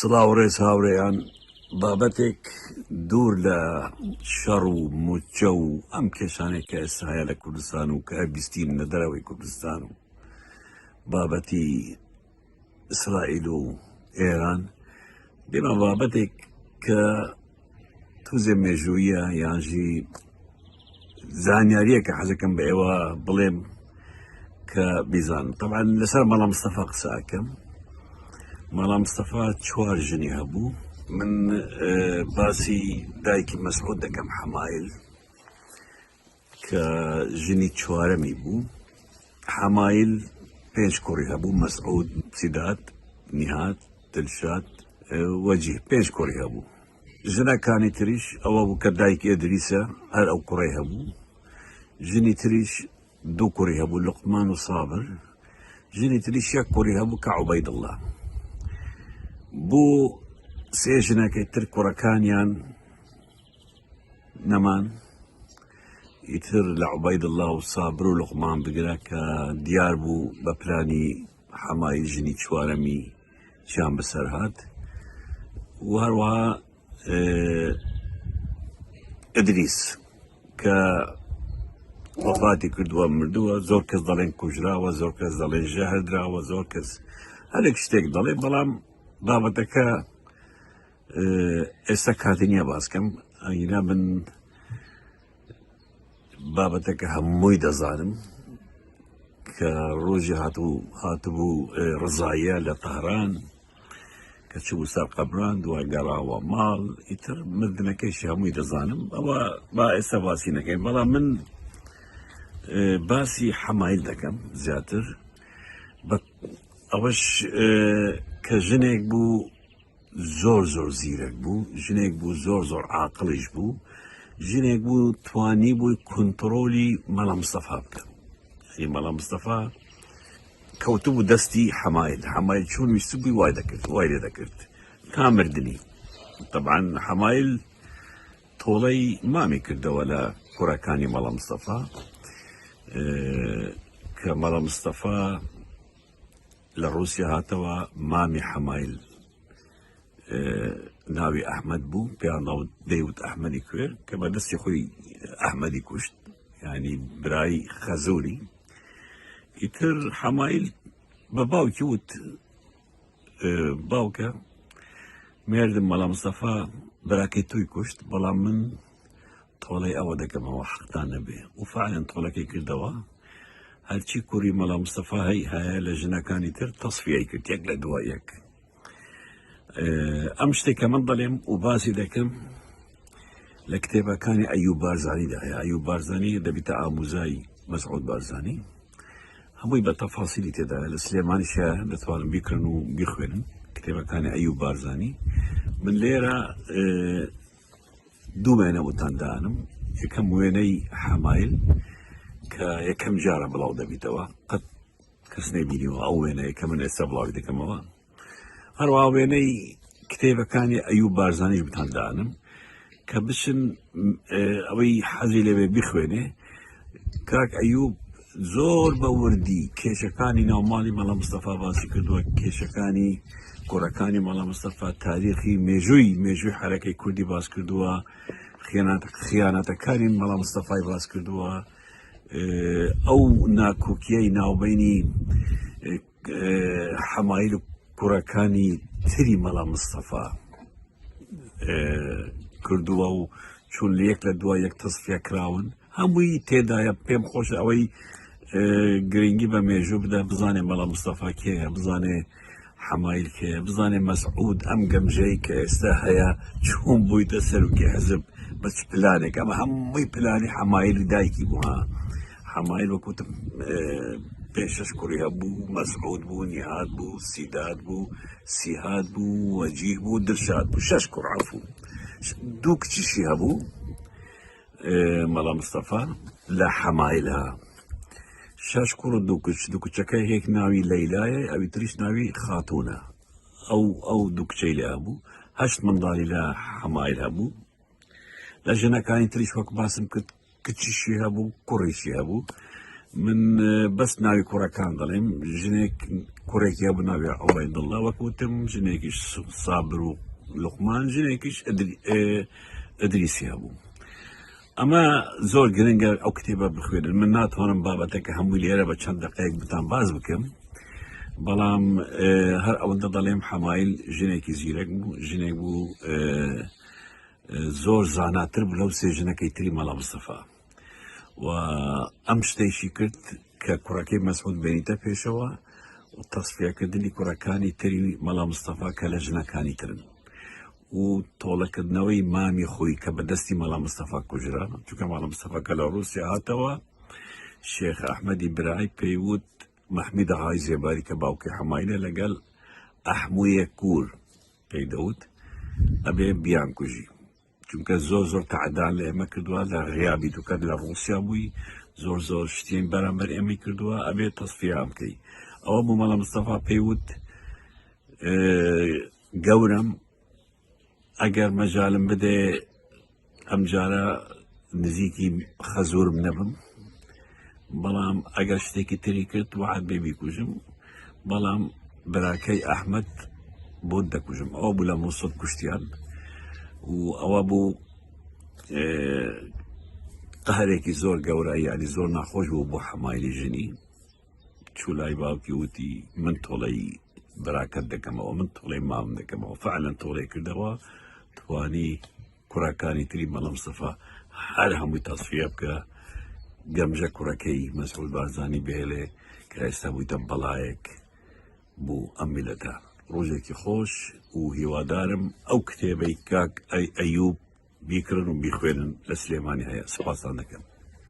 سڵاو ڕێز هاوڕێیان بابەتێک دوور لە شەڕ و موچە و ئەم کێشانەی کە ئێستا هەیە لە کوردستان و کە بیستین لە دەرەوەی کوردستان و بابەتی ئیسرائیل و ئێران دێمە بابەتێک کە توزێ مێژوویە یانژی زانیاریە کە حەزەکەم بە ئێوە بڵێم کە بیزان طبعا لەسەر مەڵا مستەفا قساکەم مەڵا مستەفا چوار ژنی هەبوو من باسی دایکی مەسعود دەکەم حەمایل کە ژنی چوارەمی بوو حەمایل پێنج کوڕی هەبوو مەسعود سیدات نیهات دلشاد وەجی پێنج کوڕی هەبوو ژنەکانی تریش ئەوە بوو کە دایک ئێدریسە هەر ئەو کوڕی هەبوو ژنی تریش دوو کوڕی هەبوو لوقمان و سابر ژنی تریش یەک کوڕی هەبوو کە عوبەیدڵڵا بۆ سێ ژنەکەی تر کوڕەکانیان نەمان ئیتر لە عوبەیدڵڵا و سابر و لوقمان بگرە کە دیار بوو بە پلانی حەمای ژنی چوارەمی چیان بەسەر هات و هەروەها ئیدریس کە وەفاتی کردووە مردووە زۆر کەس دەڵێن کوژراوە زۆر کەس دەڵێن ژەهر دراوە زۆر کەس هەرێک شتێک دەڵێ بەڵام بابەتەکە ئێستا کاتی نییە باسکەم ئەگینا من بابەتەکە هەمووی دەزانم کە ڕۆژی هاتبوو هاتبوو ڕزایە لە تەهران کە چوو سەر قەبران دوای گەڕاوە ماڵ ئیتر مردنەکەیشی هەمووی دەزانم ئەوە با ئێستا باسی نەکەین بەڵام من باسی حەمایل دەکەم زیاتر ئەوەش کە ژنێک بوو زۆر زۆر زیرەک بوو ژنێک بوو زۆر زۆر عاقڵیش بوو ژنێک بوو توانی بووی کونتڕۆلی مەلا مستەفا بکە یعنی مەلا مستەفا کەوتبوو دەستی حەمایل حەمایل چۆن ویستبووی وای دەکرد وای لێ دەکرد تا مردنی طبعا حەمایل تۆڵەی مامی کردەوە لە کوڕەکانی مەلا مستەفا کە مەلا مستەفا لە ڕووسیا هاتەوە مامی حەمایل ناوی ئەحمد بوو پێیان دەیوت ئەحمەدی کوێر کە بە دەستی خۆی ئەحمەدی کوشت ینی برای خەزوری ئیتر حەمایل بە باوکی وت باوکە مێردم مەلا مستەفا براکەی تۆی کوشت بەڵام من تۆڵەی ئەوە دەکەمەوە حەقتان نەبێ و فعلەن تۆڵەکەی کردەوە هەرچی کوڕی مەلا مستەفا هەی هەیە لە ژنەکانی تر تەسفیای کرد یەک لە دوای یەک ئەم شتێک کە من دەڵێم و باسی دەکەم لە کتێبەکانی ئەیوب بارزانیدا هەیە ئەیوب بارزانی دەبیتە ئاموزای مەسعود بارزانی هەمووی بە تەفاسیلی تێدایە لە سلێمانیشە دەتوانن بیکڕن و بیخوێنن کتێبەکانی ئەیوب بارزانی من لێرە دوو وێنە بۆتان دانم یەکەم وێنەی حەمایل کە یەکەم جارە بڵاو دەبیتەوە قەت کەس نەبینیوە ئەو وێنەیە کە من ئێستا بڵاوی دەکەمەوە هەروە وێنەی کتێبەکانی ئەیوب بارزانیش بتان دانم کە بچن ئەوەی حەزی لەوێ بخوێنێ کاک ئەیوب زۆر بە وردی کێشەکانی ناو ماڵی مەلا مستەفا باسی کردووە کێشەکانی کوڕەکانی مەلا مستەفا تاریخی مێژووی مێژووی حرەکەی کوردی باس کردووە خیانەتەکانی مەلا مستەفای باس کردووە ئەو ناکۆکیەی ناوبینی حەمایل و کوڕەکانی تری مەلا مستەفا کردووە و چون لە یەک لە دوای یەک تەسفیە کراون هەمووی تێدایە پێم خۆش ئەوەی گرنگی بە مێژوو بدە بزانێ مەلا مستەفا کێیە بزانێ حەمایل کێیە بزانێ مەسعود ئەم گەمژەی کە ئێستا هەیە چۆن بوویتە سەرۆکی حزب بە چ پلانێک ئەمە هەمووی پلانی حەمایلی دایکی بووە حەمایل وەکوتم پێ شەش کوڕی هەبوو مەسعود بوو نیهاد بوو سیداد بوو سیهاد بوو وەجیه بوو دلشاد بوو شەش کوڕ عەفوو دوو کچیشی هەبوو مەلا مستەفا لە حەمایلە شەش کوڕ و دوو کچ دوو کچەکە یەک ناوی لەیلایە ئەوی تریش ناوی خاتوونە ئەو ئەو دوو کچەی لێ هەبوو هەشت منداڵی لە حەمایل هەبوو لە ژنەکانی تریش وەک باسم کرد کچیشی هەبوو کوڕیشی هەبوو. من بەس ناوی کوڕەکان دەڵێم ژنێک کوڕێکی هەبوو ناوی عوبەیدوڵڵا وەک وتم ژنێکیش سابر و لوقمان ژنێکیش ئەدریسی هەبوو ئەمە زۆر گرنگە ئەو کتێبە بخوێنن من ناتوانم بابەتەکە هەمووی لێرە بە چەند دقەیەک بتان باز بکەم بەڵام هەر ئەوەندە دەڵێم حەمایل ژنێکی زیرەک بوو ژنێک بوو زۆر زاناتر بوو لەو سێ ژنەکەی تری مەلا مستەفا و ئەم شتێکی کرد کە کوڕەکەی مەسعود بێنیتە پێشەوە و تەسفیەکردنی کوڕەکانی تری مەلا مستەفا کە لە ژنەکانی ترن و تۆڵەکردنەوەی مامی خۆی کە بە دەستی مەلا مستەفا کوژرا چونکە مەلا مستەفا کە لە ڕووسیا هاتەوە شێخ ئەحمەدی برای پێیوت مەحمید ئاغای زێباری کە باوکی حەمایلە لەگەڵ ئەحمویە کوور پێی دەوت ئەبێ بیانکوژی چونکە زۆر زۆر تەعدان لە ئێمە کردووە لە غیابی دوکەت لە ڕووسیا بووی زۆر زۆر شتین بەرامبەر ئێمەی کردووە ئەبێ تەسفیان بکەی ئەوە بوو مەلا مستەفا پێی وت گەورەم ئەگەر مەجالم بدێ ئەمجارە نزیکی خەزورم نەبم بەڵام ئەگەر شتێکی تری کرد وعد بێ بیکوژم بەڵام براکەی ئەحمد بۆت دەکوژم ئەوە بوو لە مووسڵ کوشتیان و ئەوە بوو قەهرێکی زۆر گەورە یعنی زۆر ناخۆش بوو بۆ حەمایلی ژنی چوو لای باوکی وتی من تۆڵەی براکەت دەکەمەوە من تۆڵەی مام دەکەمەوە فعلەن تۆڵەی کردەوە توانی کوڕەکانی تری مەلا مستەفا هەر هەمووی تەسفیە بکە گەمژە کوڕەکەی مەسعود بارزانی بهێلێ کە ئێستا بوویتە بەڵایەک بوو ئەم میلەتە ڕۆژێکی خۆش و هیوادارم ئەو کتێبەی کاک ئەیوب بیکڕن و بیخوێنن لە سلێمانی هەیە سپاستان دەکەم.